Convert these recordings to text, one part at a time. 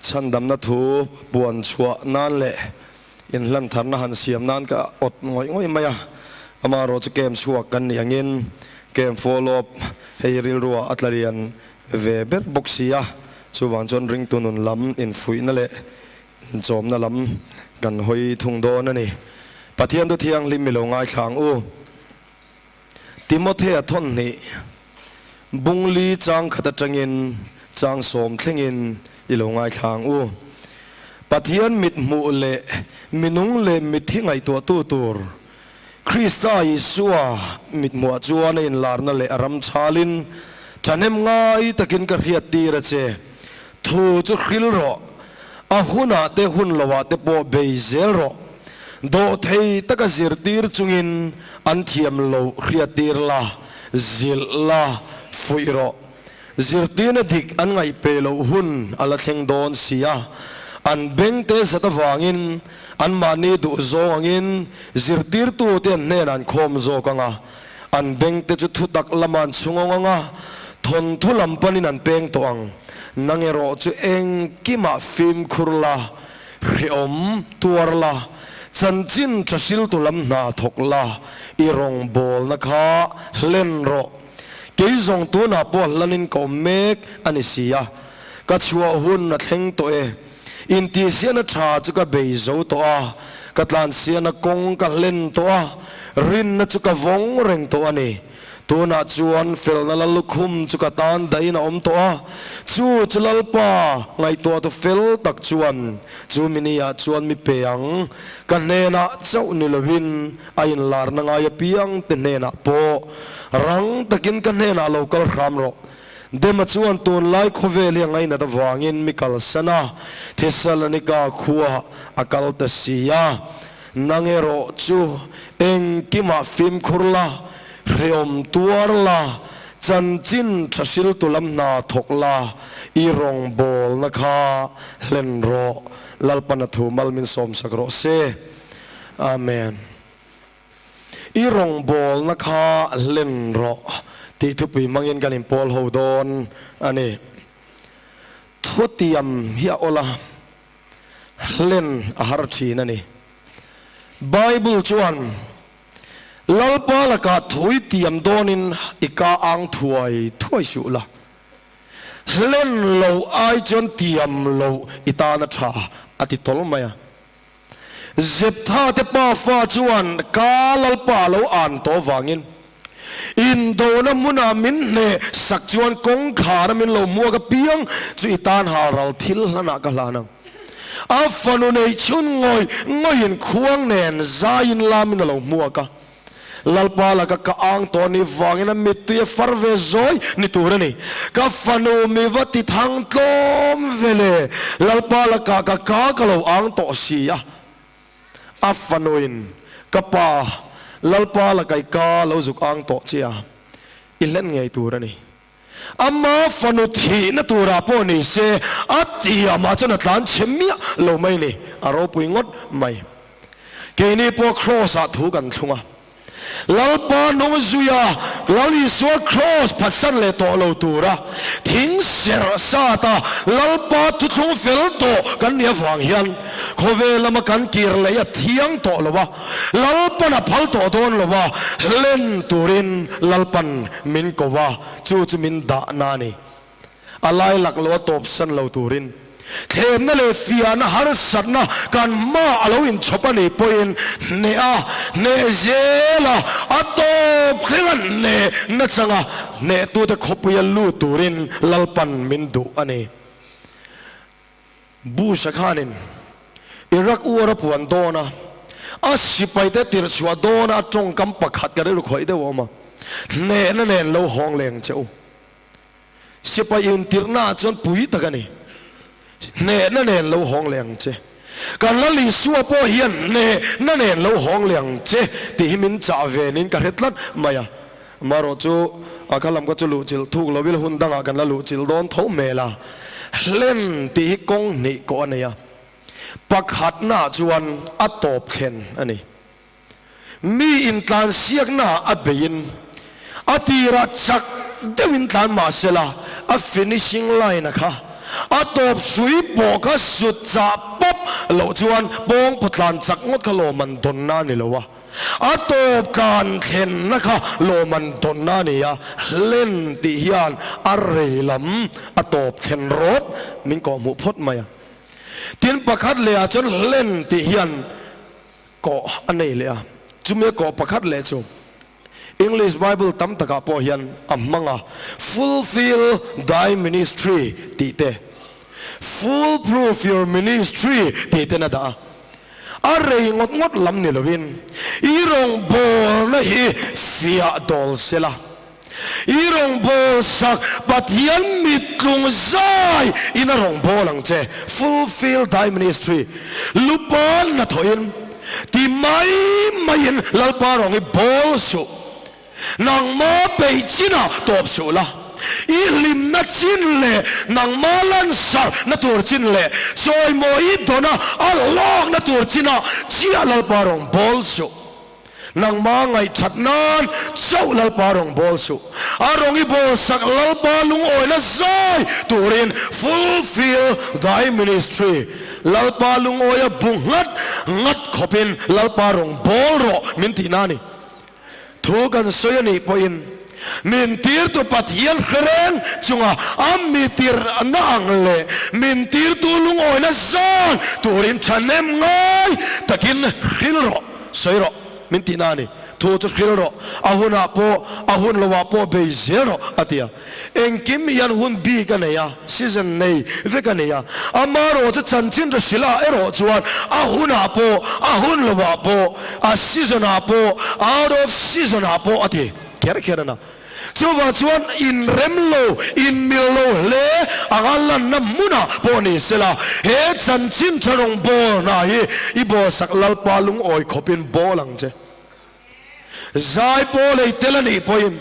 Chhandamna thu puan chhuah nan leh inhlantharna han siam nan ka awt ngawih ngawih mai a, amaherawh chu camp chhuak kan nih angin camp follow up hei rilruah a tla lian ve ber bawk si a, chuvang chuan ringtu nun lam infuihna leh inchawmna lam kan hawi thung dawn a ni. Pathian thu thianghlim mi lo ngaithla ang u. Timothea thawnhnih bungli chang khat atangin chang sawm thlengin i lo ngaithla ang u. Pathian mithmuh leh minung leh mitthi ngaihtuahtu tur Krista Isua mithmuhah chuan a inlarna leh a ram chhalin thahnem ngai takin ka hriattir a che. Thu chu hril rawh, a hunah te hun lohah te pawh bei zel rawh. Dawhthei taka zirtir chungin an thiam lo hriattir la, zilh la, fuih rawh. Zirtirna dik an ngaih pe loh hun a la thleng dawn si a, an bengte zat avangin anmahni duh zawng angin zirtirtute an hnenah an khawm zawk ang a, an bengte chu thutak lama an chhungawng ang a, thawnthu lam panin an peng tawh ang. Nang erawh chu engkimah fimkhur la, Hrehawm tuar la, chanchin tha hriltu lam hna thawk la, i rawngbawlna kha hlen rawh. Kei zawng tunah pawh hlanin ka awm mek a ni si a, ka chhuah hun a thleng tawh e. Intihsiahna tha chu ka bei zo tawh a, ka tlansiahna kawng ka hlen tawh a, rinna chu ka vawng reng tawh a ni. Tunah chuan felna la lukhum chu ka tan dahin a awm tawh a, chu chu Lalpa ngaihtuahtu fel tak chuan chu mini-ah chuan mi pe ang. Ka hnenah chauh ni lovin a inlarna ngai apiang te hnenah pawh rang takin ka hnenah lo kal hram rawh. Dema chuan tunlai khawvel hi a ngainat avangin mi kalsan a, Thessalonika khua a kal ta si a. Nang erawh chu engkimah fimkhur la, hrehawm tuar la, chanchin tha hriltu lam hna thawk la, i rawngbawlna kha hlen rawh. Lalpan a thu mal min sawmsak rawh se. Amen. I rawngbawlna kha hlen rawh tih thupui hmangin kan inpawl ho dawn a ni. Thutiam hi a awl a. Hlen a har thin a ni. Bible chuan, Lalpa lakah thui tiam dawnin i ka ang thuai thuai suh la. Hlen lo ai chuan tiam lo i tan a tha, a ti tawl mai a. Zeptha te pafa chuan ka Lalpa a lo an tawh vangin, Indona hmunah min hneh sak chuan kawngkhara min lo hmuak apiang chu i tan hal ral thil hlanah ka hlan ang. A fanu nei chhun ngawih ngawihin khuang nen zaiin lamin a lo hmuak a. Lalpa laka ka ang tawh ni vangin a mittui a far ve zawi ni tur a ni. Ka fanu mi va ti thang tlawm ve le, Lalpa lakah ka ka ka lo ang tawh si a. A fanuin, Ka pa, Lalpa la kai ka lo zuk ang tawh che a, i hlen ngei tur a ni. Ama fanu thihna turah pawh ni se, a tiamah chuan a tlan chhe miah lo mai ni, a ropui ngawt mai. Keini pawh Kraws-ah thu kan thlung a. Lalpa nung zuia Lal Isua Kraws phatsan leh tawh lo tura thing serh sata Lalpa thuthlung fel tawh kan nih avang hian khawvel lama kan kir leh a thiang tawh lo a, Lalpan a phal tawh dawn lo a, hlen turin Lalpan min ko a, chu chu min dahna a ni. A lai lak lo a tawpsan lo turin thlemna leh fiahna harsatna kan hma a lo inchhawp a nih pawhin hneh a, hneh zel a, a tawp thleng a hneh nachanga hnehtute khawpuia lut turin Lalpan min duh a ni. Bush-a khanin Iraq war a puan dawn a, a sipaite tirhchhuah dawna a tawngkam pakhat ka rilru khawih deuh a awm a, Hnehna nen lo hawng leng che u. Sipai intirhna ah chuan pui tak a ni. Hnehna nen lo hawng leh ang che. Kan Lal Isua pawh hian hnehna nen lo hawng leh ang che tih hi min chah ve niin ka hre tlat mai a. Amaherawh chu a kha lam kha chu luhchilh thuk lo ila hun dangah kan la luhchilh dawn tho hmel a. Hlen tih hi kawng hnih kawh a nei a. Pakhatna ah chuan a tawp thlen a ni. Mi intlansiakna ah a beiin a tirah chak deuhin tlan mah sela a finishing line a kha A tawp hrui pawh kha sut chah pawp loh chuan pawngpaw tlan chak ngawt kha lawm an dawnna a ni lo a. A tawp tlan thlenna kha lawm an dawnna a ni a, hlen tih hian a rei lam a tawp thlen rawt min kawhhmuh phawt mai a. Tin pakhat leh ah chuan hlen tih hian kawh a nei leh a, chumi a kawh pakhat leh chu English Bible tam takah pawh hian a hmang a, Fulfill thy ministry tih te, Full proof your ministry tih ten a dah a. A rei ngawt ngawt lam ni loin i rawngbawlna hi fiah dawl sela, i rawngbâwl sak Pathian mittlung zai in a rawngbâwl ang che, Fulfill thy ministry, lupa hnathawhin ti mai maiin Lalpa rawng hi bâwl suh, nangma peih chinah tawp suh la, i hlimna chin leh nangma lansarhna tur chin leh chawimawi i dawna a hlâwkna tur chinah chiah Lalpa rawng bâwl suh. Nangma ngaihthat nan chauh Lalpa rawng bawl suh. A rawng i bawl sak Lalpa lungawina zai turin fulfill thy ministry. Lalpa lungawia bu nghat nghat khawpin Lalpa rawng bawl rawh min tihna a ni. Thu kan sawi a nih pawhin min tirtu Pathian hre reng chunga a mi tirhna ang leh min tirtu lungawina zai turin thahnem ngai takin hril rawh. Sawi rawh, min tihna a ni. Thu chu hril rawh, a hunah pawh, a hun loah pawh bei zel rawh, a ti a. Engkim hian hun bik a nei a, season nei vek a nei a. Amaherawh chu chanchin ri hrilhah erawh chuan a hunah pawh, a hun loah pawh, a season-ah pawh, out of season-ah pawh a ti kher kher a na. Chuvang chuan inrem lo, inmil lo hle anga lanna hmunah pawh ni sela, he chanchin tha rawng bawl hna hi i bawlsak Lalpa lungawi khawpin bawl ang che. Zai pawl ei tel a nih pawhin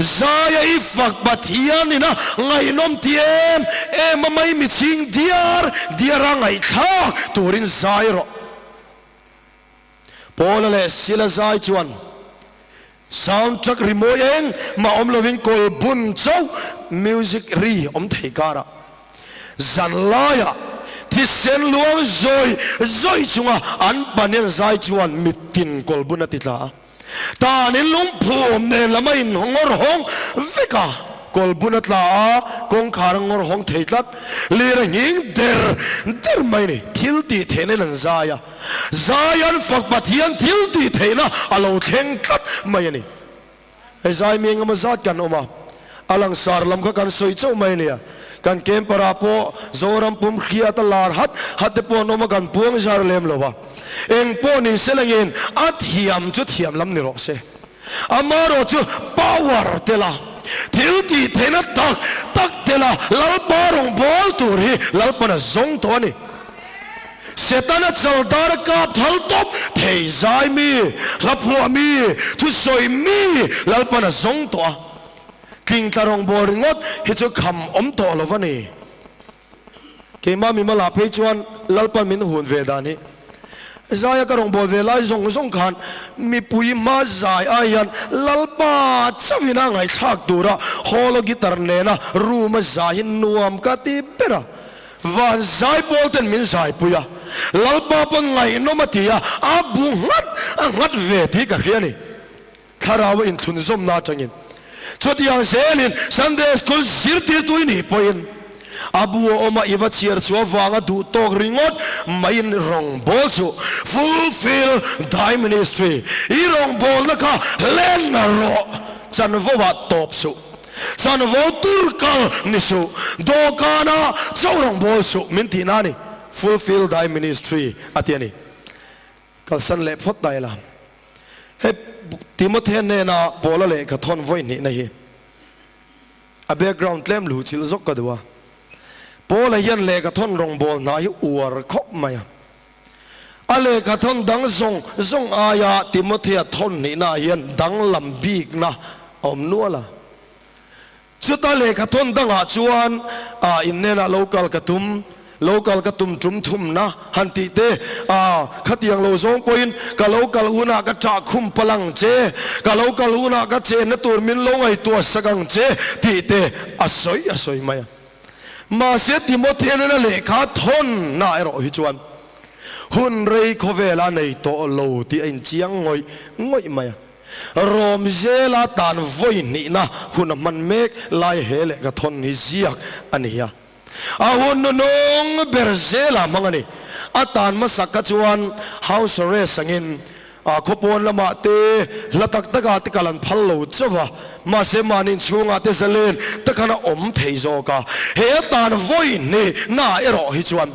zaia i fak Pathian ina ngaihnawm ti em em a mai michhing diar diara ngaihthlak turin zai rawh. Paula leh Sila zai chuan Sound track ri mawi eng mah awm lovin kawl bun chauh music ri awm thei karah zan laiah thisen luang zawi zawi chunga an panin zai chuan mitin kawl bun a ti tla a. Tanin lungphum nen lam a inngawr hawng vek a, kawl bun a tla a, kawngkhar a ngawr hawng thei tlat. Lir a nghing der der mai a ni. Thil tih theihna in an zai a. Zai an fak Pathian thil tih theihna a lo thleng tlat mai a ni. Hei zai mi engemaw zat kan awm a, a langsar lam kha kan sawi chauh mai a nia. Kan camper ah pawh Zoram pum hriat a lar hat hat te pawh an awm a, kan puang zar lem lo a. Eng pawh ni se langin a thiam chu thiam lam ni rawh se. Amaherawh chu power tel a, thil tih theihna tak tak tel a Lalpa rawngbâwl tur hi Lalpan a zawng tawh a ni. Setana chaldar a kap thal tawp thei zai mi, hla phuah mi, thusawi mi Lalpan a zawng tawh a. Tlingtla rawngbâwl ringawt hi chu kham awm tawh lo va ni. Keimah mimal ah phei chuan Lalpan min hun ve dan hi zaia ka rawngbâwl ve lai zawng zawng khan mipui hma zai ai hian Lalpa chauhin a ngaihthlak tura hall a guitar nena room a zai hi nuam ka ti ber a. Van zai pawl ten min zaipui a, Lalpa pawn ngaihnawm a ti a, a bu nghat a nghat ve tih ka hria a ni. Thlarau a inthlunzawmna atangin chutiang zelin Sunday School zirtirtu i nih pawhin a bu a awm a, i va chhiar chu avanga duh tawk ringawt maiin rawngbâwl chu fulfill thy ministry, i rawngbâwlna kha hlen rawh, chanvo ah tawp suh. Chanvo tur kal ni suh, dawhkana chauh rawngbâwl suh min tihna a ni. Fulfill thy ministry a ti a ni. Kalsan leh phawt ta ila. Hei Timothea hnena Paula lehkha thawn vawi hnihna hi a background tlem luh chilh zawk ka duh a. Paula hian lehkha thawn rawngbâwl hna hi uar khawp mai a. A lehkha thawn dang zawng zawng aia Timothea thawn hnihnaah hian danglam bikna a awm nual a. Chuta lehkha thawn dangah chuan a innenah lo kal ka tum, lo kal ka tum tum thumna han tih te, a khatiang lo zawng pawhin ka lo kal hunah ka ṭah khum palh ang che, ka lo kal hunah ka chenna tur min lo ngaihtuah sak ang che tih te a sawi a sawi mai a. Mahse Timothea nena lehkha thawn na erawh hi chuan hun rei khawvel a nei tawh lo tih a inchiang ngawih ngawih mai a. Rom zela tan vawi hnihna hun a hman mek lai he lehkha thawn hi ziak a ni a. A hun nunung ber zela hmang a ni. A tan hmasak kha chuan house arrest angin khawpawn lamah te hla tak takah te kal an phal lo chauh a, mahse mahni inchhungah te zalen takhan a awm thei zawk a. He a tan vawi hnihna erawh hi chuan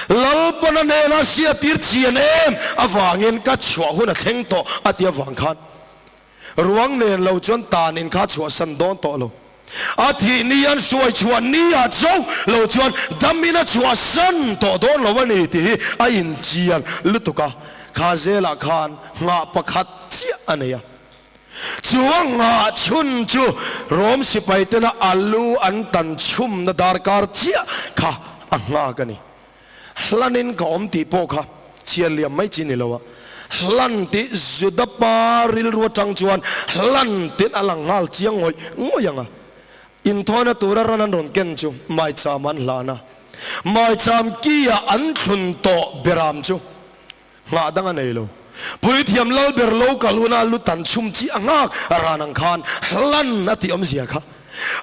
Lalpana hnena hriattir chian em avangin ka chhuah hun a thleng tawh a ti avang khan Ruang nen lo chuan tan in kha chhuahsan dawn tawh lo. A thih ni an hruai chhuah ni ah chauh lo chuan dam in a chhuahsan tawh dawn lo a ni tih hi a inchian lutuk a. Kha zelah khan nghah pakhat chiah a nei a. Chu a nghah chhun chu Rom sipai tena a lu an tan chhumna darkar chiah kha a nghak a ni. Hlanin ka awm tih pawh kha chhiar liam mai chi ni lo a, hlan tih Juda pa rilru atang chuan hlan tin a lang nghal chiang ngawih ngawih ang a. Inthawina tura ran an rawn ken chu maicham an hlan a, maicham ki-ah an thlun tawh beram chu nghah dang a nei lo. Puithiam Lalber lo kal huna lu tan chhum chi a nghak ran ang khan hlan a tih awmzia kha.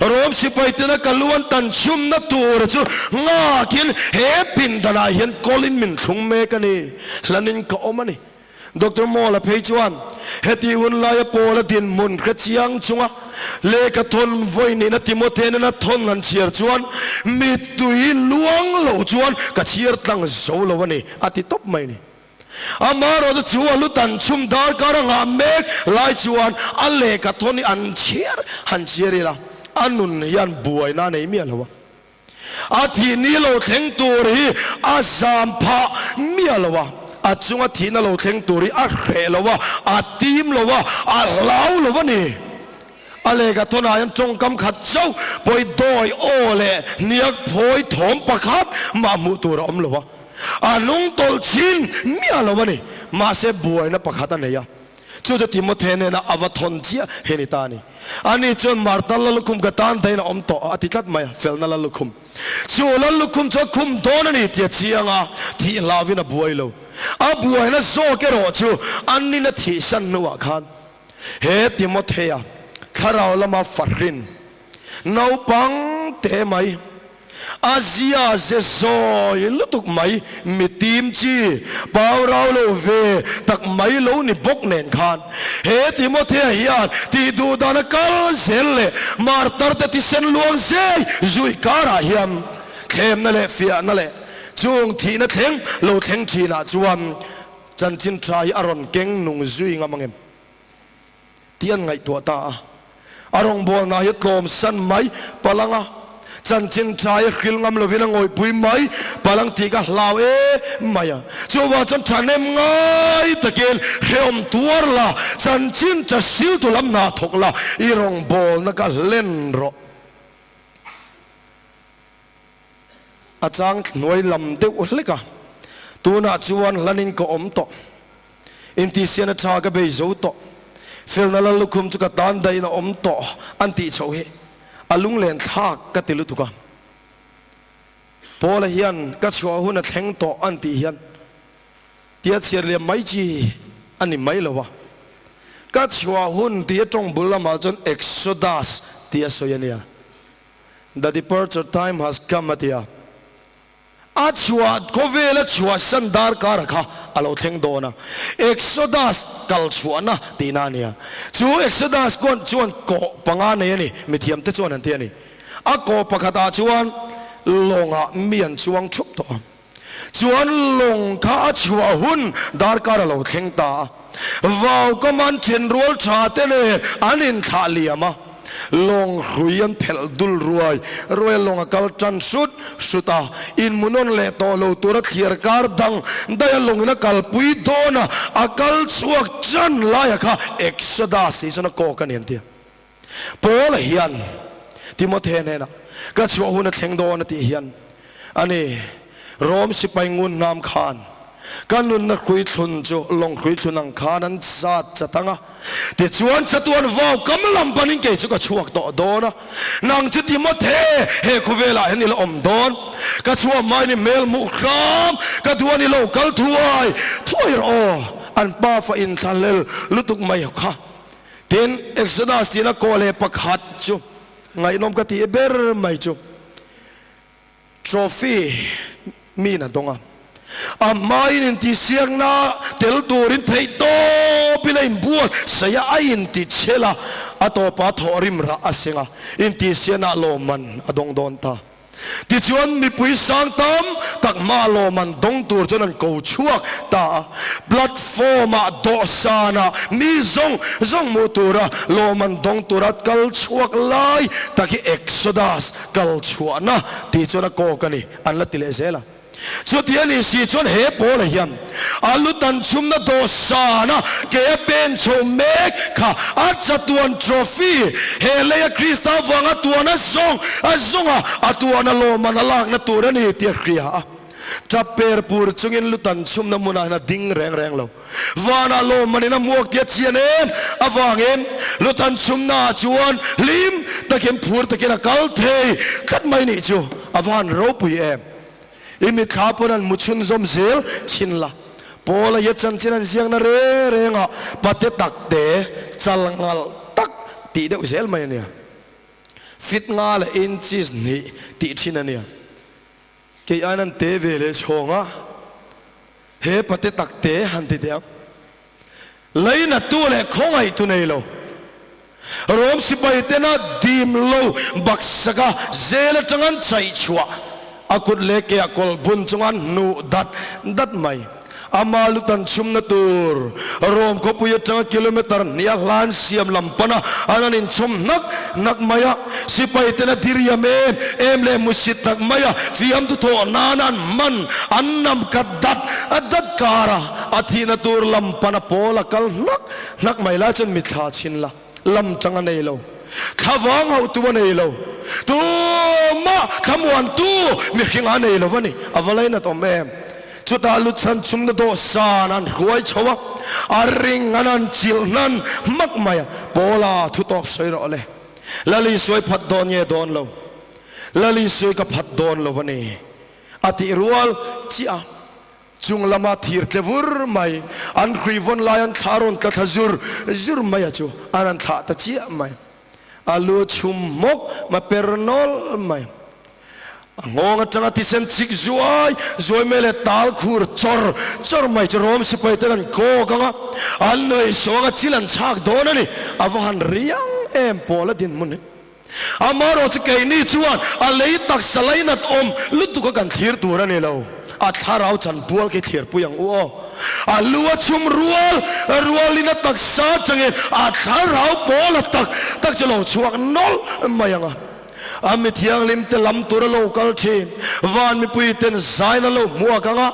Rom sipai tena ka lu an tan chhumna tur chu nghakin he pindanah hian kawlin min thlung mek a ni, hlanin ka awm a ni. Doctor Mawla phei chuan heti hun laia Paula dinhmun hre chiang chunga lehkha thawn vawi nihna Timothea nena thawn han chhiar chuan mittui luang lo chuan ka chhiar tlang zo lo a ni, a ti tawp mai a ni. Amaherawhchu chu a lu tan chhum darkar a nghah mek lai chuan a lehkha thawn hi an chhiar han chhiar ila a nun hian buaina a nei miah lo a. A thih ni lo thleng tur hi a zam phah miah lo a, a chunga thihna lo thleng tur hi a hreh lo a, a tim lo a, a hlau lo a ni. A lehkha thawnah hian tawngkam khat chauh pawi dawi aw leh hniak phawi thawm pakhat mah hmuh tur a awm lo a, a hnung tawlh chin miah lo a ni. Mahse buaina pakhat a nei a, chu chu Timothy nena a va thawn chiah hi a ni ta a ni. Ani chuan Martha Lallukhum ka tan dahin a awm tawh a ti tlat mai a, felna Lallukhum. Chu Lallukhum chu a khum dawn a ni tih a chiang a, thih hlauvin a buai lo. A buaina zawk erawh chu an in a thihsan hnuah khan He Timothea thlarau lama fahrin naupang te mai, a zia ze zawi lutuk mai, mi tim chi pau rau lo ve tak mai lo ni bawk nen khan he Timothea hian tih duh dana kal zel leh martar te tisen luang zei zui karah hian thlemna leh fiahna leh chung thihna thleng lo thleng thinah chuan Chanchin tha hi a rawn keng nung zui ngam angem tih an ngaihtuah ta a. A rawngbawlna hi tlawmsan mai palang a, chanchin tha hi hril ngam lovin a ngawihpui mai palang tih ka hlau em mai a. Chuvang chuan thahnem ngai takin hrehawm tuar la, chanchin tha hriltu lam hna thawk la, i rawngbawlna ka hlen rawh. A chang hnuai lam deuh hlek a, tunah chuan hlanin ka awm tawh. Intihsiana tha ka bei zo tawh. Felna lal lukhum chu ka tan dahin a awm tawh an tih chhoh hi a lunglen thlak ka ti lutuk a. Paula hian ka chhuah hun a thleng tawh an tih hian tia chhiar liam mai chi a ni mai lo a. Ka chhuah hun tih a tawng bul lamah chuan Exodus tih a sawi a nia. The departure time has come a ti a, a chhuah khawvela chhuahsan darkar kha a lo thleng dawn a, Exodus kal chhuahna tihna a ni a, chu Exodus kuan chuan kawh panga nei a ni, mithiamte chuan an ti a ni. A kawh pakhatah chuan lawngah mi an chuang thup tawh a, chuan lawng kha a chhuah hun darkar a lo thleng ta a. Vau kaman thenrual tha te nen an inthlah liam a, lawng hrui an phelh dul ruai ruai a lawng a kal tan hrut hrut a, inhmuhnawn leh tawh lo tura thliar kar dang daih a lawngin a kalpui dawn a, a kal chhuak tan laia kha Exodus tih chuan a kawk a ni an ti a. Paul hian Timothea hnenah, Ka chhuah hun a thleng dawn a tih hian a ni. Rom sipai ngun hnam khan Ka nunna hruithlun chu lawng hruithlun ang khan an zat chat ang a, tichuan chatuan vau kam lam panin kei chu ka chhuak tawh dawn a. Nang chu Timothe, he khawvelah hian i la awm dawn. Ka chhuah hmain i hmel hmuh hram, ka duh a ni lo, kal thuai thuai rawh aw, an pafa inthlahlel lutuk mai kha. Tin, Exodus tihna kawh leh pakhat chu ngaihnawm ka tih ber mai chu. Trophy miin a dawng a, a hmain intihsiakna tel turin theihtawpin a inbuat saih a, a intichhel a, a tawpah thawhrim rah a seng a, intihsiakna lawmman a dawng dawn ta. Tichuan mipui sang tam tak hmaa lawmman dawng tur chuan an ko chhuak ta a, platform-ah dawhsanah mi zawng zawng hmuh tura lawmman dawng tura kal chhuak lai tak hi Exodus Kal chhuahna tih chuan a kawk a ni, an la ti leh zel a. Chuti a nih si chuan he Paula hian a lu tan chhumna dawhsana ke a pen chho mek kha a chatuan trophy, he leia Krista vanga tuan a zawng a zawnga a tuan a lawmman a lakna tur a ni tih a hria a. Tap per pur chungin lu tan chhumna hmunah hian a ding reng reng lo. Vanah lawmmanin a hmuak tih a chian em avangin lu tan chhumnaah chuan hlim takin phur takin a kal thei tlat mai nih chu a va han ropui em. I mitthla pawn an mu chhunzawm zel thin la. Paula hi a chanchin an ziakna reng rengah pate takte chal ngalh tak tih deuh zel mai a nia. Fit nga leh inches hnih tih thin a nia. Kei aiin an te ve leh chhawng a, he pate tak te han ti teh ang. Leinatu leh khawngaihtu nei lo. Rom sipai tena dim lo baksaka zel atang an chaih chhuah, a kut leh ke ah kawlh bun chunga an hnuh dat dat mai. Ama lu tan chhumna tur Rom khawpui atanga kilometer hnih a hlan siam lam pana an han inchhawm hnak hnak mai a. Sipai ten a diriam em em leh musit tak mai a, fiamtu thawh nan an hman an nam khat dat dat kar a, a thihna tur lam pana pawl a kal hnak hnak mai lai chuan mitthla chhin la lam tang a nei lo, thlavang hauhtu a nei lo, tumah thlamuantu mihring a nei lo a ni, a va lainat awm em? Chutah Lutsan chhungna dawhsan an hruai chho a, a ring an han chilh hnan hmak mai a, Paula thu tawp sawi rawh le, Lali sawi phat dawn nge dawn lo? Lali sawi ka phat dawn lo a ni, a tih rual chiah a. Chung lama thir tle vur mai, an hrui vawn lai an thla rawn tla thla zur zur mai a chu an han thlah ta chiah mai. A lu chhum hmawk ma per nawlh mai. A nghawng atanga thisen chik zuai zuai mai leh tal khur chawr chawr mai chu Rom sipai ten an kawk ang a, an nuih sawng a chil an chhak dawn a ni. A va han riang em pawl a dinhmun hi. Amaherawh chu keini chuan a lei taksa lainat awm lutuk a kan thlir tur a ni lo. A thlarau chan bual khi thlirpui ang u aw. A lu a chhum rual rualin a taksa atangin a thlarau pawl a tak tak chu lo chhuak nawlh mai ang a. A mi thianghlim te lam tur a lo kal thin. Van mipui ten zain a lo hmuak ang a.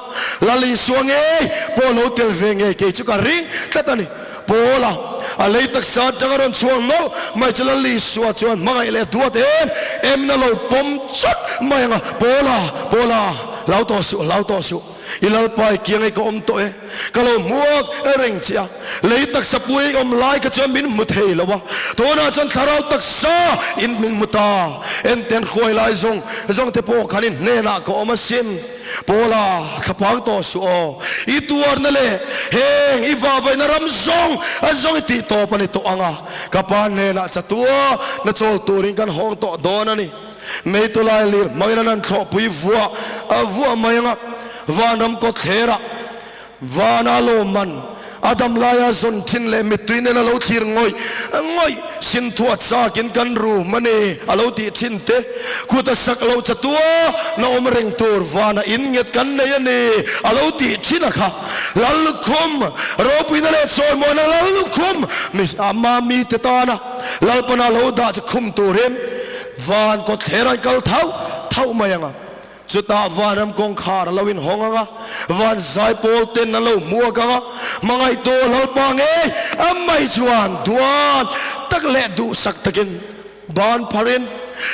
Lal Isua ngei pawh lo tel ve ngei kei chu ka ring tlat a ni. Paula a lei taksa atang a rawn chhuak nawlh mai chu Lal Isua chuan hmangaih leh duat em em in a lo pawm chawt mai ang a, Paula, Paula, hlau tawh suh, hlau tawh suh, i Lalpa i kiang ei ka awm tawh e, ka lo hmuak reng che a, lei taksa pui ei awm lai kha chuan min hmu thei lo a, tunah chuan thlarau taksa in min hmu ta, enten hruai lai zawng zawng te pawh khan i hnenah ka awm asin. Paula, thlaphang tawh suh aw. I tuarna leh heng i vahvaihna ram zawng a zawng i tih tawp a ni tawh ang a, ka pa hnenah chatua na chawl turin kan hawng tawh dawn a ni. Meitu lai lir hmangin an han thlawhpui vuah vuah mai ang a, vanram kawtthlerah Vana lawmman a dam laia zawn thin leh mittui nen a lo thlir ngawih ngawih sin thuah chakin kan rum a ni a lo tih thin te. Kut a sak loh chatua na awm reng tur vana in nget kan nei a ni a lo tih thin a kha. Lallukhum ropuina leh chawimuana Lallukhum ama mite tana Lalpana lo dah chu khum turin van kawtthler an kal thauh thauh mai ang a. Chutah vanram kawngkhar a lo inhawng ang a, van zaipawl ten a lo hmuak ang a, hmangaihtu Lalpa ngei a mai chuan duan tak leh duhsak takin ban pharin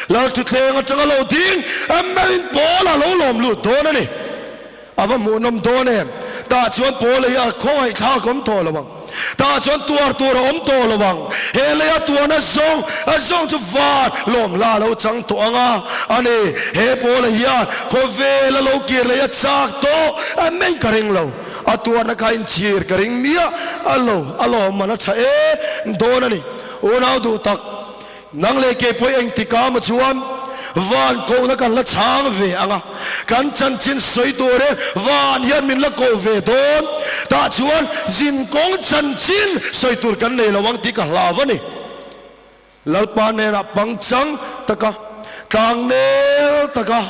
Lalthutthleng atanga lo ding a melhin pawl a lo lawm lut dawn a ni. A va hmuhnawm dawn em? Tah chuan Paula hi a khawngaih thlak awm tawh lo ang. Tah chuan tuar tur a awm tawh lo ang. He leia tuarna zawng a zawng chu van lawm hla a lo chang tawh ang a, a ni. He Paula hian khawvel a lo kir leh a chak tawh a mai ka ring lo. A tuarna kha inchhir ka ring miah a lo, a lawmman a tha em dawn a ni. Unau duh tak. Nang leh kei pawh engtikah maw chuan van kohna kan la chhang ve ang a, kan chanchin sawi turin van hian min la koh ve dawn. Tah chuan zin kawng chanchin sawi tur kan nei lo ang tih ka hlau a ni. Lalpa hnenah pangchang taka tlangnel taka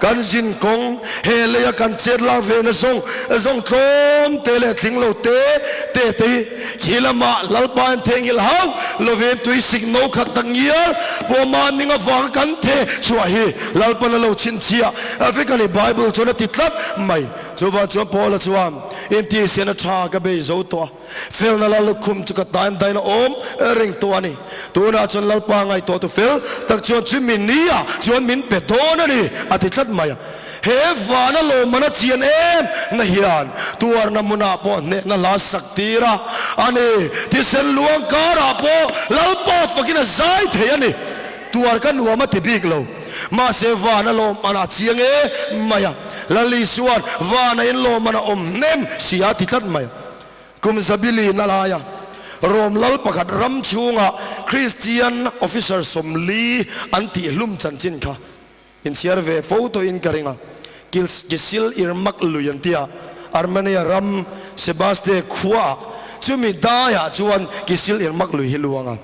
kan zin kawng he leia kan chet lak ve na zawng zawng tlawm te leh tling lo te te te hi Khi lamah Lalpa in theihnghilh hauh lovin tuisik no khat tak ngial pawh mahning avanga kan the chhuah hi Lalpan a lo chhinchhiah vek a ni, Bible chuan a ti tlat mai. Chuvang chuan Paula chuan, Intihsian a tha ka bei zo tawh a, felna la lukhum chu ka taim dain a awm reng tawh a ni. Tunah chuan Lalpa ngaihtuah tu fel tak chuan chumi nia chuan min pe dawn a ni, a ti tlat mai a. He vana lawmman a chian em na hian tuarna hmunah pawh hnehna hla sak tir a a ni. Thisen luang karah pawh Lalpa fakin a zai thei a ni. Tuar ka nuam a ti bik lo. Mahse vana lawmman a chiang em mai a. Lal Isua'n vana in lawmman a awm hnem si a ti tlat mai a. Kum zabili na laia Rom lal pakhat ram chhunga Kristian officer 40 an tihhlum chanchin kha Inchhiar ve fo tawhin ka ring a, Kisil Irmak lui an ti a, Armenia ram Sebaste khuaah chumi daiah chuan Kisil Irmak lui hi luang a.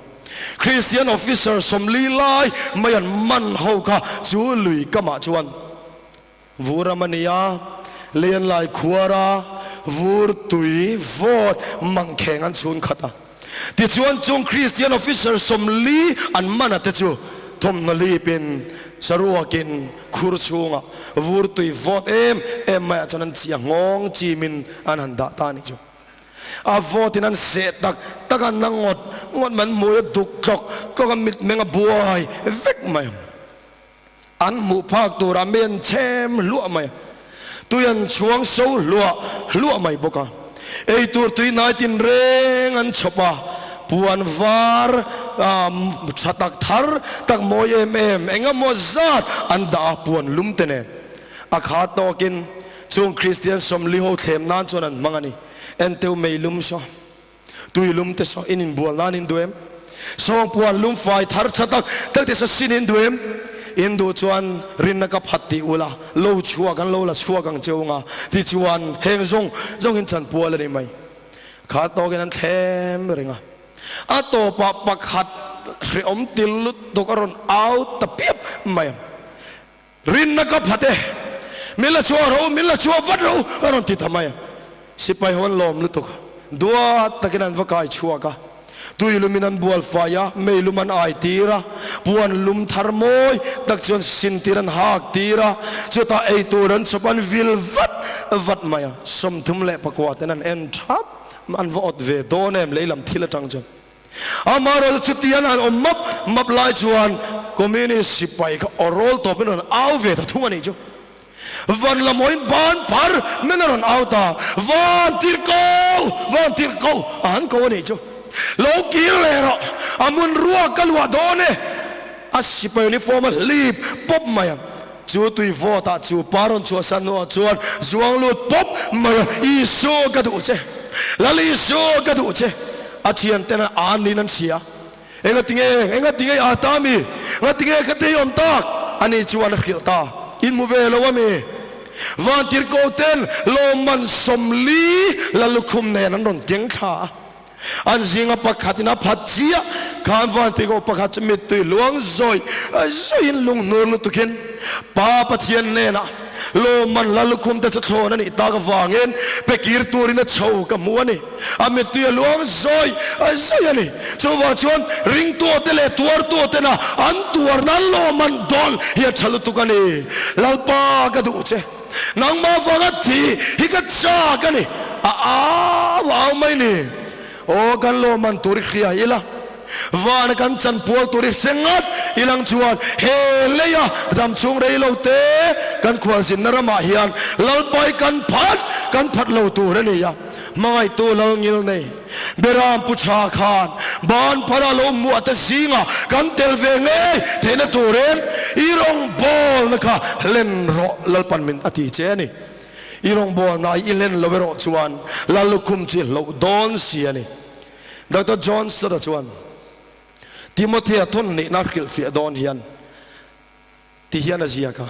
Kristian officer 40 lai mai an man ho kha chu lui kamah chuan vur ram a ni a, lei an lai khuar a, vur tui vawt mangkheng an chhun khat a. Tichuan chung Kristian officer 40 an man a te chu thawmhnaw lipin saruakin khur chhungah vur tui vawt em em maiah chuan an chiah nghawng chimin an han dah ta a nih chu. A vawtin an seh tak tak a, na ngawt ngawt mai an hmui a duk tlawk tlawk a, mitmeng a buai vek mai ang. An hmuh phak turah mi an chhem hluah mai a, tui an chhuang so hluah hluah mai bawk a. Ei tur tui hnai tinreng an chhawp a, puan var tha tak thar tak mawi em em eng emaw zat an dah a, puan lum te nen a kha tawkin chung Kristian 40 ho thlem nan chuan an hmang a ni. Enteu meilum saw. Tui lum te saw in inbual nan in duh em? Sawng puan lum fai thar tha tak tak te saw sin in duh em? In duh chuan rinna ka phat tih ula, lo chhuak an lo la chhuak ang che unga, tichuan heng zawng zawng in chanpual a ni mai. Kha tawkin an thlem reng a. A tawpah pakhat hrehawm til lutuk a rawn au ta piap mai a. Rinna ka phat e, min la chhuah ro, min la chhuah vat ro a rawn ti ta mai a. Sipai ho an lawm lutuk, duat takin an va kai chhuak a, tui lumin an bual fai a, mei lum an ai tir a, puan lum thar mawi tak chuan sin tir an hak tir a, chutah ei tur an chawp an vil vat vat mai a, 39 ten an en thap, an va awt ve dawn em leilam thil atang chuan. Amaherawhchu chutian an awm map map lai chuan Communist sipai kha aw rawl tawpin rawn au ve ta thung a nih chu. Van lamawiin ban phar men a rawn au ta, Van tirh ko! Van tirh ko! a han ko a nih chu. Lo kir leh rawh, a hmun ruak ka luah dawn e! A sipai uniform a hlip pawp mai a, chu tui vawt ah chu pa rawn chhuahsan hnuah chuan zuang lut pawp mai a, Isua ka duh che! Lal Isua ka duh che! A thianten a an niin an hria. Engatinge? Engatinge i ât ta mi? Ngatinge ka tei awm tak? Ani chuan a hrilh ta. In hmu ve lo a mi? Vantirhkoten lawmman 40 la lukhum nen an rawn keng thla a. An zinga pakhatin a phat chiah khan vantirhkoh pakhat chu mittui luang zawih zawihin lunghnur lutukin Pa Pathian hnenah lawmman la lukhum te chu thlawn a nih tak avangin pe kir turin a chho ka hmu a ni. A mittui a luang zawih zawih a ni. Chuvang chuan ringtuate leh tuartuatena an tuar nan lawmman dawn hi a tha lutuk a ni. Lalpa ka duh che. Nangmah vanga thi hi ka chak a ni. A au au mai ni. Aw kan lawmman tur i hria ila. Vana kan chanpual tur hi hre ngat ilang chuan he leia ram chhung rei lo te kan khualzinna ramah hian Lalpai kan phat kan phat lo tur a ni a. Hmangaihtu Lal ngil nei Beram Pu Tha khan ban phara lo hmuah te zingah kan tel ve ngei theihna turin i rawngbawlna kha hlen rawh Lalpan min a ti che a ni. I rawngbawlna i hlen lo erawh chuan Lal lukhum chu i hloh dawn si a ni. Doctor John Stott-a chuan Timothea thawn nihna hrilhfiah dawn hian ti hian a ziak a,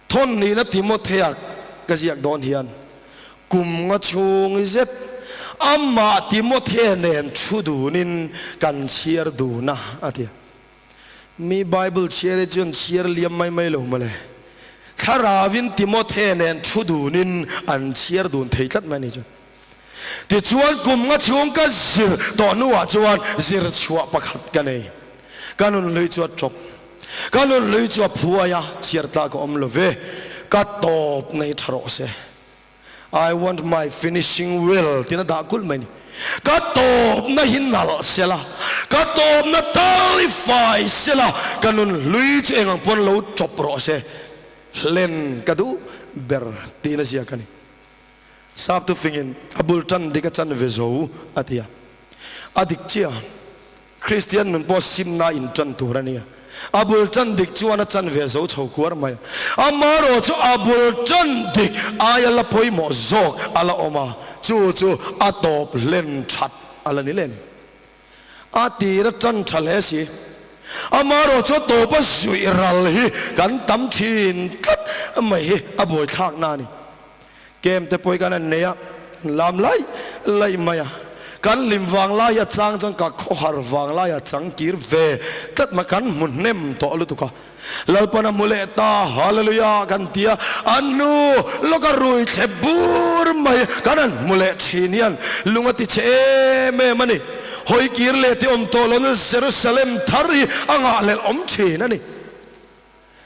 Thawn nihna Timothea ka ziak dawn hian kum nga chhung zet amah Timothea nen thu dunin kan chhiar dun a, a ti a. Mi Bible chhiar hi chuan chhiar liam mai mai lo mawle. Thlarauin Timothea nen thu dunin an chhiar dun thei tlat mai a ni chuan. Tichuan kum nga chhung ka zir tawh hnuah chuan zir chhuah pakhat ka nei. Ka nun hlui chu a tawp. Ka nun hlui chu a phuai a, chhiar tlak a awm lo ve. Ka tawp nei tha rawh se. I want my finishing well tiin a dah kulh mai a ni. Ka tawpna hi nalh sela, ka tawpna tal i fai sela, ka nun hlui chu eng ang pawn lo tawp rawh se. Hlen ka duh ber tiin a ziak a ni. Sap tu fingin a bul tan dik a chan ve zo a ti a. A dik chiah. Kristian nun pawh simna in tan tur a nia. A bul tan dik chuan a chan ve zo chho kuar mai. Amaherawh chu a bul tan dik aia la pawimawh zawk a la awm a, chu chu a tawp hlen that a la ni leh a ni. A tir a tan tha hle si. Amaherawh chu a tawp a zuih ral hi kan tam thin tlat mai hi a buaithlakna a ni. Kem te pawh hi kan han nei a, an lam laih laih mai a. Kan hlim vang lai a chang chuan ka khawhar vang lai a chang kir ve tlat mai, kan hmu hnem tawh lutuk a. Lalpan a hmu leh ta, Hallelujah kan ti a, a hnu lawka rui thle bur mai kan han hmu leh thin hian lung a ti che em em a ni. Hawi kir leh ti awm tawh lo Jerusalem thar hi a ngahhlelh awm thin a ni.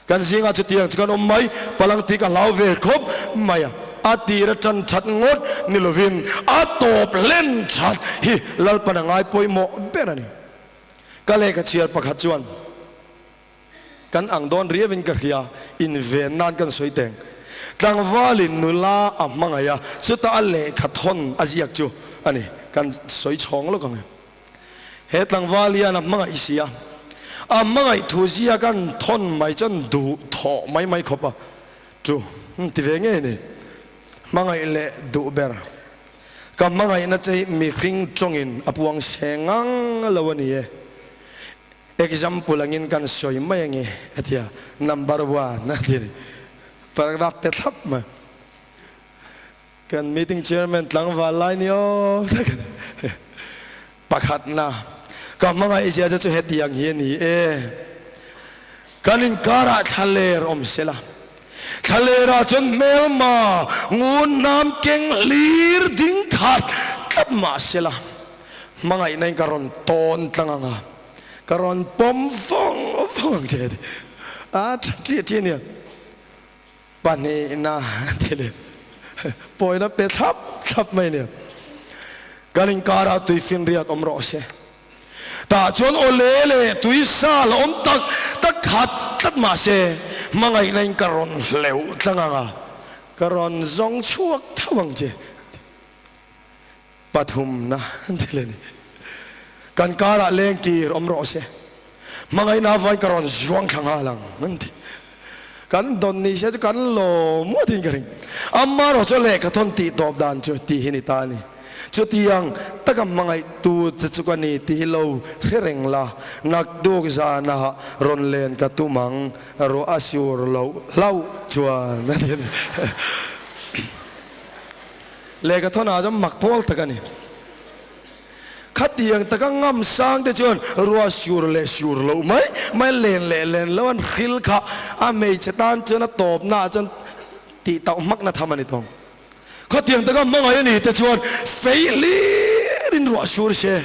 Kan zingah chutiang chu kan awm mai, palang tih ka hlau ve khawp mai a, a tir a tan that ngawt ni lovin a tawp hlen that hi Lalpan a ngai pawimawh ber a ni. Ka lehkha chhiar pakhat chuan kan ang dawn riauin ka hria, inven nan kan sawi teng. Tlangvalin nula a hmangaih a, chutah a lehkha thawn a ziak chu a ni, kan sawi chhawng lawk ang em? He tlangval hian a hmangaih si a, a hmangaih thu ziak an thawn mai chuan duh thawh mai mai khawp a, chu ti ve ngei ni. Hmangaih leh duh ber. Ka hmangaihna che hi mihring tawngin a puang se ngang lo a ni e. Example angin kan sawi mai ange a ti a, number one a ti a ni. Paragraph pe thlap mai. Kan meeting chairman tlangval lai ni awm tak a ni. Pakhatna, ka hmangaih zia che chu hetiang hi a ni e. Kan inkarah thlaler awm sela, thlalerah chuan hmelma ngun hnam keng hlir ding khat tlat mah sela, hmangaihna in ka rawn tawn tlang ang a, ka rawn pawm vawng vawng ang che a ti. A tha ṭih ṭih a nia. Pahnihna thil pawina pe thlap thlap mai nia. Kan inkarah tui finriat awm rawh se. Tah chuan aw le leh tui sa la awm tak tak khat tlat mah se, hmangaihna in ka rawn hleuh tlang ang a, ka rawn zawng chhuak tho ang che. Pathumna thil a ni. Kan karah leng kir awm rawh se. Hmangaihna avain ka rawn zuang thla nghal ang an ti. Kan dawn ni se chu kan lawm ngawt in ka ring. Amaherawh chu lehkha thawn tih tawp dan chu tih hi ni ta a ni. Chutiang taka hmangaihtu che chu ka ni tih hi lo hre reng la, naktuk zanah rawn len ka tum ang, ruah a sur loh hlauh chuan a ti a ni. Lehkha thawnah chuan mak pawl tak a ni. Khatiang taka ngam sang te chuan ruah sur leh sur loh mai mai len leh len lo an hril kha a hmeichhe tan chuan a tawpna ah chuan tih tauh hmakna tham a ni tawng. Khatiang taka hmangaih a ni te chuan fei hlir in ruah sur se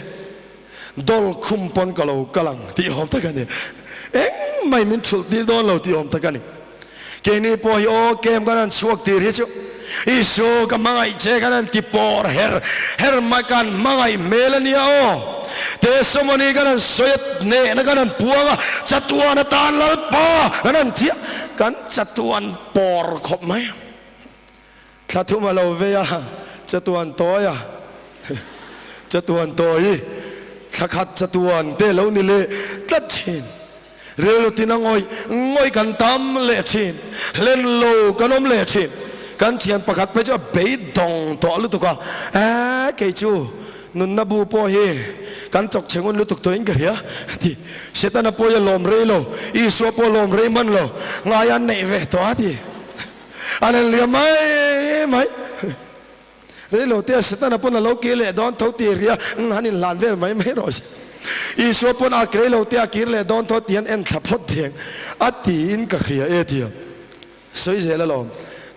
dawl khum pawn ka lo kal ang tih awm tak a ni. Engmah min thulh tir dawn lo tih awm tak a ni. Keini pawh hi aw kem kan han chhuak tir hi chu Isu ka hmangaih che kan han ti pawr her her mai kan hmangaih hmel a nia aw. Testimony kan han sawi a, hnehna kan han puang a, chatuan atan Lalpa kan han thiah, kan chatuan pawr khawp mai. Thla thum a lo vei a, chatuan tawi a, chatuan tawi, thla khat chatuan te lo ni leh tlat thin. Rilru tin a ngawih ngawih kan tam leh thin, hlen lo kan awm leh thin. Kan thian pakhat phei chu a beidawng tawh lutuk a, Eeh kei chu nunna bu pawh hi kan chawk chhe ngun lutuk tawhin ka hria a ti. Setana pawh hi a lawm rei lo, Isua pawh a lawm rei hman lo, ngai an neih ve tawh a ti. An en liam mai mai. Reilo te a Setana pawn a lo kir leh dawn tho tih ria han inhlan vel mai mai rawh se. Isua pawn a reilo te a kir leh dawn tho tih an en thla phawt theng a tiin ka hria e tia sawi zel alawm.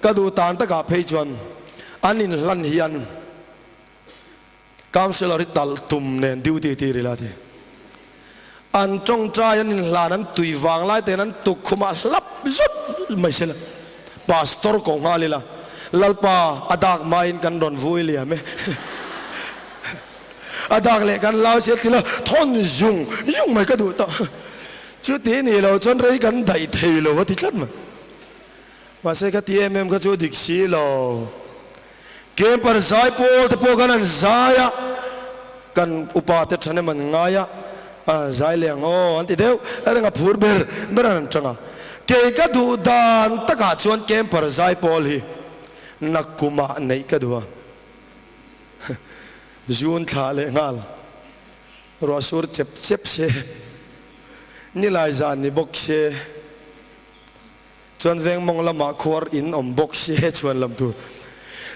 Ka duh tan takah phei chuan an inhlan hian Councillor hi talh tum nen duty tir ila ti. An tawngtai an inhlan an tui vang lai ten an tukkhumah hlap zut mai sela. Pastor ko nghal ila Lalpa a dak hmain kan rawn vui liam e. A dak leh kan lau sia tila thawn zung zung mai ka duh tawh. Chuti nih loh chuan rei kan daih thei lo a ti tlat mai. Mahse ka ti em em kha chu dik si lo. Camper zai pawl te pawh khan an zai a, kan upa te thahnem an ngai a, a zai leh ang aw an ti deuh reng a, phur ber ber an chang a. Kei ka duh dan takah chuan camper zai pawl hi nakumah neih ka duh a, June thla leh nghal ruah sur chep chep se, nilai zan ni bawk se. Chuan veng mawng lamah khuar in awm bawk si he chhuan lam tur.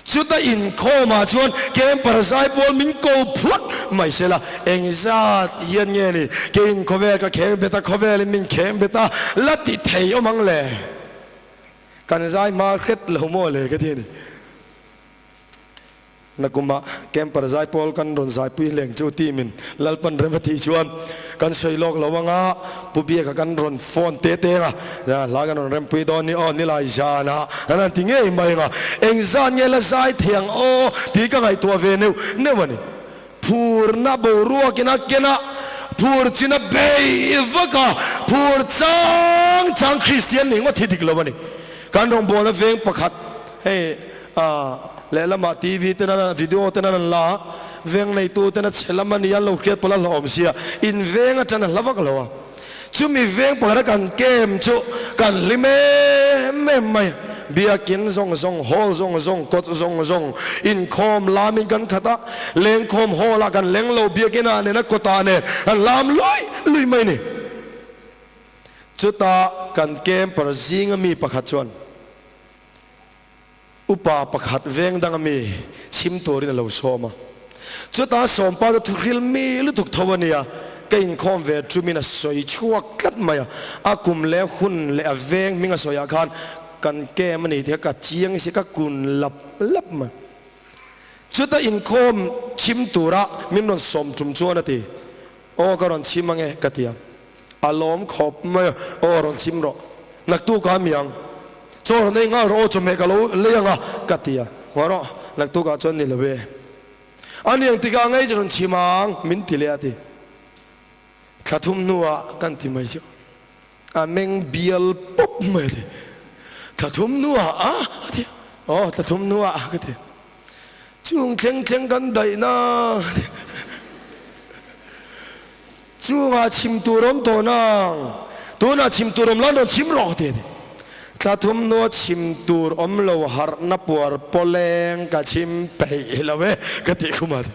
Chuta inkhawmah chuan camper zai pawl min ko phut mai sela, engzat hian nge ni keiin khawvel ka kheng bet a, khawvelin min kheng bet a, la ti thei awm ang le? Kan zai hma hret lo maw le ka ti a ni. Nakumah camper zaipawl kan rawn zaipui hleng chu team in Lalpan rem a tih chuan kan sawi lawk lo anga Pu Biaka kan rawn phone te te anga hla kan rawn rempui dawn ni aw nilai zanah an han ti ngei mai anga engzan nge la zai thei ang aw tih ka ngaihtuah ve neuh neuh a ni. Phurna boruakin a ken a, phur chin a bei vak a, phur chang chang Kristian nih ngawt hi dik lo a ni. Kan rawngbawlna veng pakhat hei A lehlamah TV ten an video ten an an la a, veng neitu ten a chhe lam a ni an lo hriat pawlh a hlauhawm sia, in veng atang a hla vak lo a. Chumi veng pakhat a kan kem chu kan hlim em em mai. Biakin zawng zawng, hall zawng zawng, kawt zawng zawng inkhawm lamin kan khat a, lengkhawm hall ah kan leng lo, biakin ah nen a kawt ah nen kan lam lui lui mai ni. Chutah kan camper zinga mi pakhat chuan. Upa pakhat veng danga mi chhim turin a lo sawm a. Chutah sawmpa chu thuhril mi lutuk tho a nia, ka inkhawm ve tumin a sawi chhuak tlat mai a. A kum leh hun leh a veng hming a sawiah khan kan kem a ni tih kha ka chiang si, ka kun lap lap mai. Chuta inkhawm chhim tura min rawn sawm tum chuan a ti, Aw ka rawn chhim ange ka ti a. A lawm khawp mai a, aw rawn chim rawh, naktuk ah mi ang, chaw rawn ei nghal rawh aw chawhmeh ka lo lei ang a, ka ti a, ngaw rawh, naktuk ah chuan ni lo e, a ni ang tikah ngei chu rawn chim ang min ti leh a ti, thla thum hnu ah kan ti mai chu a meng bial pawp mai a ti, thla thum hnu ah a a ti, aw thla thum hnu ah ka ti. Chung thleng thleng kan daih na. Chungah chhim tur awm tawh nang, tunah chhim tur awm lo an rawn chhim rawh ti a ni. Thla thum hnua chhim tur awm lo harhna puar pawleng ka chhim peih lo e ka tih khum a ti.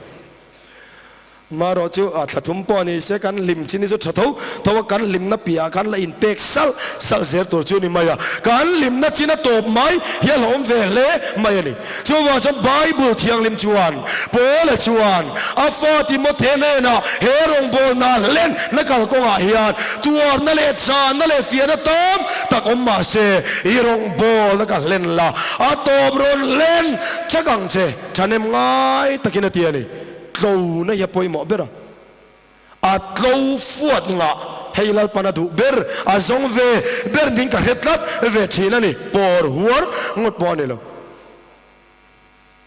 Marawh chu a thla thum pawh ni se kan hlim chin hi chu tha tho tho a, kan hlimna piahah khan la inpek salh salh zel tur chu a ni mai a, kan hlimna chin a tawp mai hi a hlawm ve hle mai a ni. Chuvang chuan Bible thianghlim chuan Paula chuan a fa Timothy hnenah he rawngbawlna hlen na kalkawngah hian tuarna leh channa leh fiahna tam tak awm mah se i rawngbawlna ka hlen la, a tawp rawn hlen chak ang che thahnem ngai takin a ti a ni. Tlona hi a pawimawh ber a. A tlo fuat ngah hei Lalpan a duh ber, a zawng ve ber ning ka hre tlat ve thin a ni. Pawr huar ngawt pawh a ni lo.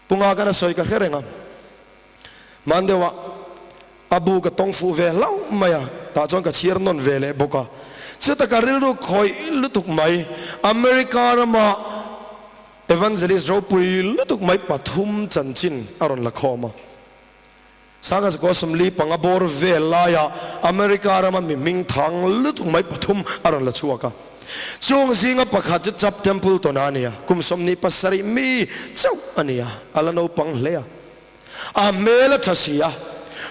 Punga kan a sawi ka hre reng a. Hman deuhah A bu ka tawng fuh ve hlauh mai a, tah chuan ka chhiar nawn ve leh bawk a. Chuta ka rilru khawih lutuk mai, America rama Evangelist ropui lutuk mai pathum chanchin a rawn la khawm a. Sangha zakua 45 bawr vel laia America rama mi hming thang lutuk mai pathum a rawn la chhuak a. Chung zinga pakhat chu Chubb Templeton-a a ni a, kum 27 mi chauh a ni a, a la naupang hle a. A hmel a tha si a,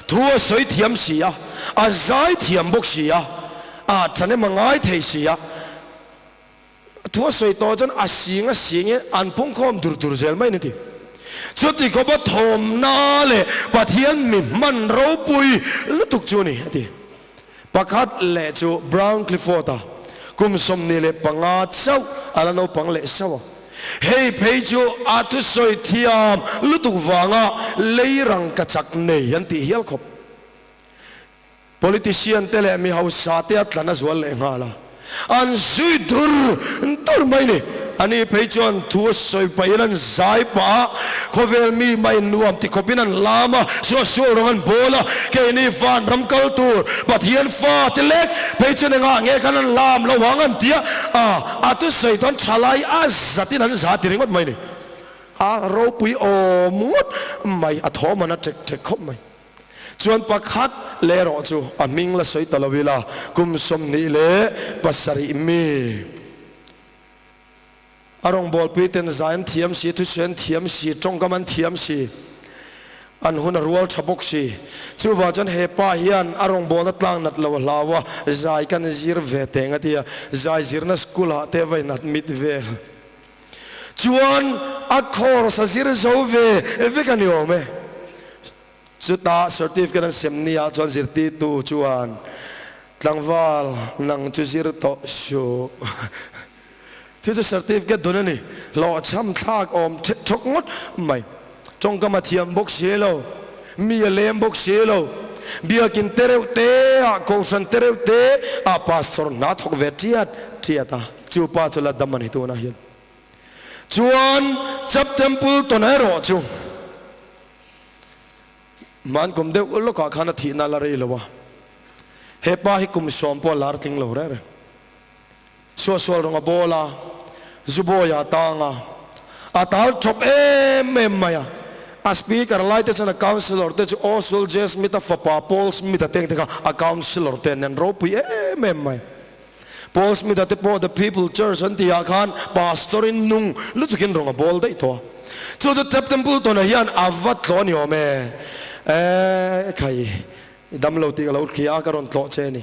thu a sawi thiam si a, a zai thiam bawk si a, a thahnem a ngai thei si a. Thu a sawi tawh chuan a sing a sing in an pungkhawm dur dur zel mai a ni ti. Chuti khawpa thawmna leh Pathian mi hman ropui lutuk chu a ni a ti. Pakhat leh chu Brown Clifford-a kum 25 chauh a la naupang leh sauh a. Hei phei chu a thusawi thiam lutuk vanga lei rangka chak nei an tih hial khawp. Politician te leh mi hausa te a tlan a zual leh nghal a, an zui dur dur mai ni. Ani phei chuan thu a sawi pahin an zai pah a, khawvel mi mai nuam ti khawpin an lam a, suahsual rawng an bawl a, keini van ram kal tur Pathian fa te lek phei chuan engah nge khan an lam lo ang an ti a, a thusawi dawn thalai a zatin an za ti ringawt mai ni. A ropui awm ngawt mai, a thawm an a ṭek ṭek khawp mai. Chuan pakhat leh erawh chu a hming la sawi ta lo ila, kum 27 mi a rawngbawlpui ten zai an thiam si, thusawi an thiam si, tawngkam an thiam si, an hun a rual tha bawk si. Chuvang chuan he pa hian a rawngbawlna tlang nat lo a hlau a, zai kan zir ve teng a ti a, zai zirna school ah te va in admit vel. Chuan a course a zir zo ve vek a ni awm e. Chutah certificate an sem ni ah chuan zirtirtu chuan, Tlangval, nang chu zir tawh suh. Chu chu certificate dun a ni. Hlawhchham thlak awm thek thawk ngawt mai. Tawngkam a thiam bawk si lo, mi a lem bawk si lo. Biakin te reuh te ah, Kohhran te reuh te ah pastor hna thawk ve tiat tiat a. Chu pa chu la dam a ni tunah hian. Chuan Chap Temple tawn erawh chu Hman kum deuh lawkah khan a thihna la rei lo a, he pa hi kum 10 pawh a lar tling lo reng reng. Suahsual rawng a bawl a, zubawi a tang a, a tal chawp em em mai a. A speaker lai te chuan a councillor te chu Oswald J. Smith-a fapa Paul Smith-a te ang te kha a councillor te an ropui em em mai. Paul Smith-a te pawh The People Church an tihah khan pastor-in nung lutukin rawng a bawl daih tawh a. Chu chu Tap Templeton-a hian a va tlawh a ni awm e. E khai, i dam lo tih ka lo hria a, ka rawn tlawh che a ni.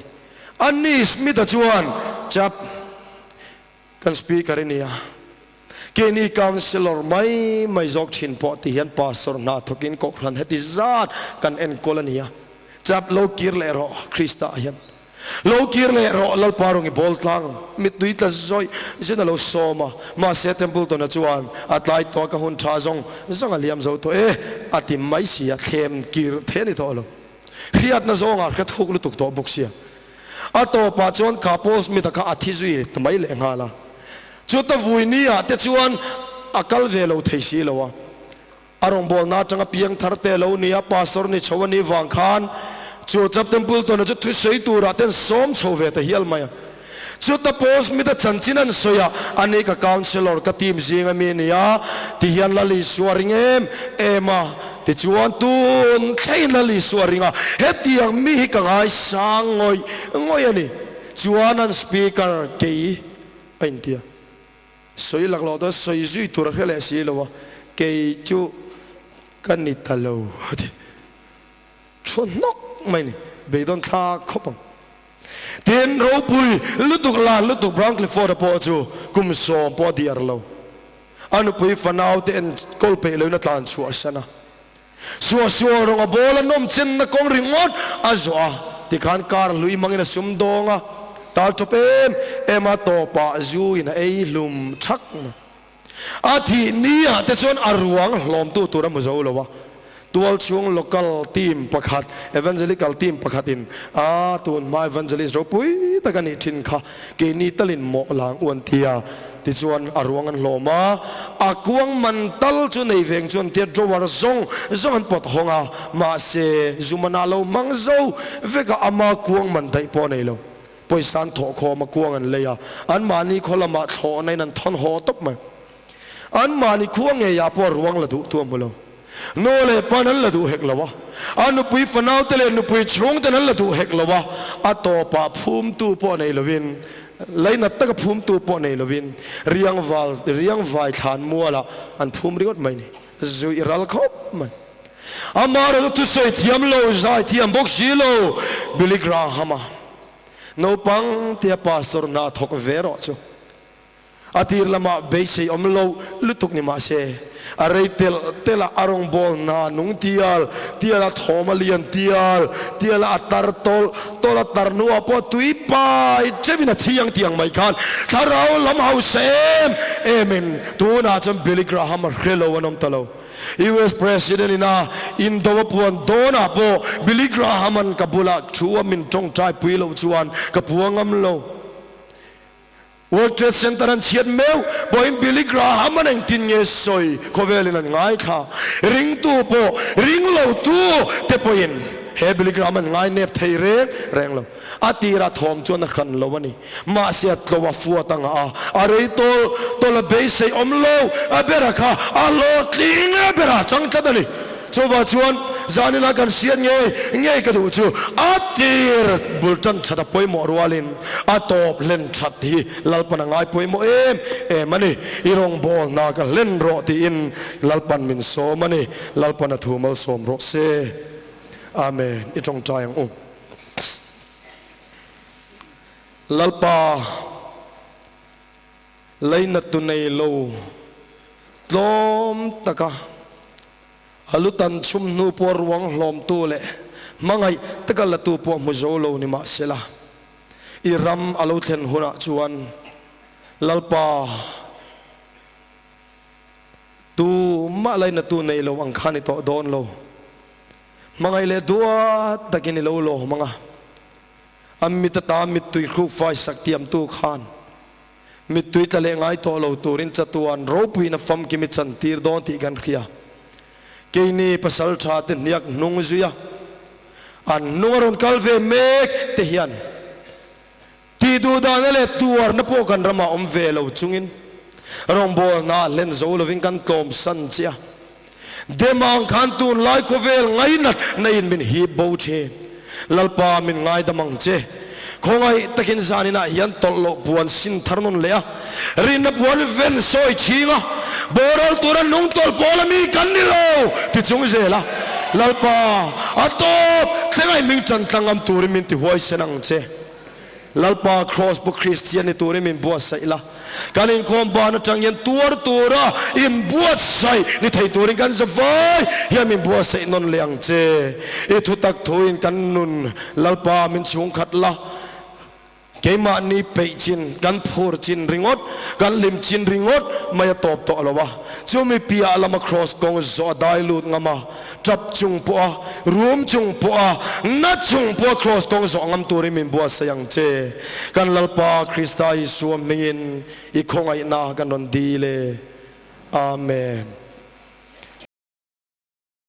Ani Smith-a chuan, Chap, kan speaker i nia. Keini councillor mai mai zawk thin pawh ti hian pastor hna thawkin kohhran heti zat kan enkawl a nia. Chap, lo kir leh rawh Krista-ah hian. Lo kir leh rawh, Lalpa rawng i bawl tlang ang. Mittui tla zawih zin a lo sawm a, mahse Templeton-a chuan a tlai tawh a, ka hun tha zawng zawng a liam zo tawh e, a ti mai si a, thlem kir thei a ni tawh lo. Hriatna zawngah hre thuk lutuk tawh bawk sia. A tawpah chuan kha Paul Smith-a kha a thi zui ta mai leh nghal a. Chuta vui ni-ah te chuan a kal ve lo thei si lo a. A rawngbawlna atanga piang thar te lo nia Pastor ni chho a nih vang khan chu Chap Templeton-a chu thusawi turah ten sawm chho ve ta hial mai a. Chuta Paul Smith-a chanchin an sawi a, ani ka councillor ka team zing ami a ni a, ti hian Lal Isua ring em em a, tichuan tun thlengin Lal Isua ring a, hetiang mi hi ka ngaisang ngawih ngawih a ni. Chuan an speaker kei a intia. Sawi lak loh dawn sawi zui tur a hre leh si lo a, kei chu ka ni ta lo a ti. Thu hnawk mai ni, beidawn thlak khawp ang. Tin, ropui lutuk lan lutuk Brown Clifford-a pawh chu kum 10 pawh a diar lo. A nupui fanau te enkawl peih loin a tlan chhuah san a. Suahsual rawng a bawl a nawm chenna kawng ringawt a zawh a, tikhan kar hlui hmangin a sum dawng a, tal tawp em em a tawpah zu in a ei hlum thak mai. A thih ni ah te chuan a ruang hlawmtu tur a hmu zo lo a, tualchhung local team pakhat, evangelical team pakhat in a tun hma evangelist ropui tak a nih thin kha keini talin mawh lang u an ti a. Tichuan a ruang an hlawm a, a kuang man tal chu nei veng chuan tia drawer zawng zawng an pawt hawng a, mahse Zumana lo hmang zo vek a, ama kuang man daih pawh a nei lo. Pawisa an thawh khawm a, kuang an lei a, anmahni khaw lamah thlawhna in an thawn haw tawp mai. Anmahni khua ngeiah pawh a ruang la duh tu a hmu lo. Nu leh pa'n an la duh hek lo a, a nupui fanaute leh nupui chhungten an la duh hek lo a, a tawpah phumtu pawh nei lovin, leinat taka phumtu pawh nei lovin riangval riangvai thlan mualah an phum ringawt mai ni. Zuih ral khawp mai. Amaherawhchu thusawi thiam lo, zai thiam bawk si lo, Billy Graham-a naupang tia pastor hna thawk ve rawh chu. A tir lamah beisei awm lo lutuk ni mah se, a rei telh telh a, a rawngbâwl hna nung tial tial a, thawm a lian tial tial a, a tar tawlh tawlh a, tar hnuah pawh tui pai teuhin a thi ang tih ang mai khan thlarau lam hausa em emin tunah chuan Billy Graham a hre lo an awm ta lo. US President in a indo a puan dawnah pawh Billy Graham-a'n ka bulah thu a min tawngtai pui loh chuan ka puang ngam lo. World Trade Center an chhiat meuh pawhin Billy Graham an engtin nge sawi khawvelin an ngaithla. Ringtu pawh ring lotu te pawhin he Billy Graham an ngai nep thei reng reng lo. A tirah thawm chuan a hran lo a ni. Mahse a tlo a fuat anga a, a rei tawl tawl a beisei awm lo a bera kha a hlawhtling a bera chang tlat a ni. Chuvah chuan zaninah kan hriat ngei ngei ka duh chu a tir bul tan that a pawimawh rualin a tawp hlen that hi Lalpan a ngai pawimawh em em a ni. I rawngbawlna ka hlen rawh tiin Lalpan min sawm a ni. Lalpan a thu malsawm rawh se. Amen. I tawngtai ang u. Lalpa. Lainatu nei lo tlawm taka a lu tan chhum hnu pawh ruang hlawmtu leh hmangaih taka latu pawh hmu zo lo ni mahsela, i ram a lo thlen hunah chuan Lalpa tumah lainatu nei lo ang kha ni tawh dawn lo. Hmangaih leh duat takin i lo lawm ang a, a mit ata mittui hruk fai sak tiamtu khan Mittui tla leh ngai tawh lo turin chatuan ropuiin a famkim i chantir dawn tih kan hria. Keini pasal tha te hniak hnung zui a, an hnung a rawn kal ve mek te hian tih duh dahna leh tuarna pawh kan ramah awm ve lo chungin rawngbawlna a hlen zo lovin kan tlawmsan che a. Demang khan tunlai khawvel ngainat na in min hip bo thin. Lalpa min ngaidam ang che. Khawngaih takin zaninah hian tawlh loh puan sin thar nawn leh a, rinna puan ven sawi chhing a, boral tura nung tawlh pawl a mi kan ni lo ti chung zel a, Lalpa a tawp thleng a i hming tan tlang ngam turin min ti huaisen ang che. Lalpa Kraws pu Kristian ni turin min buatsaih la, kan inkhawm ban atang hian tuar tura inbuatsaih ni thei turin kan zavai hian min buatsaih nawn leh ang che. I thutak thuin kan nun Lalpa min chhungkhat la, keimahni peih chin, kan phur chin ringawt, kan hlim chin ringawt mai a tawp tawh lo a, chumi piah lama Kraws kawng zawh a dai lut ngam a, Tap chung pawha, rum chung pawha, na chung pawha Kraws kawng zawh ngam turin min buatsaih ang che. Kan Lalpa Krista Isua hmingin i khawngaihna kan rawn dil e. Amen.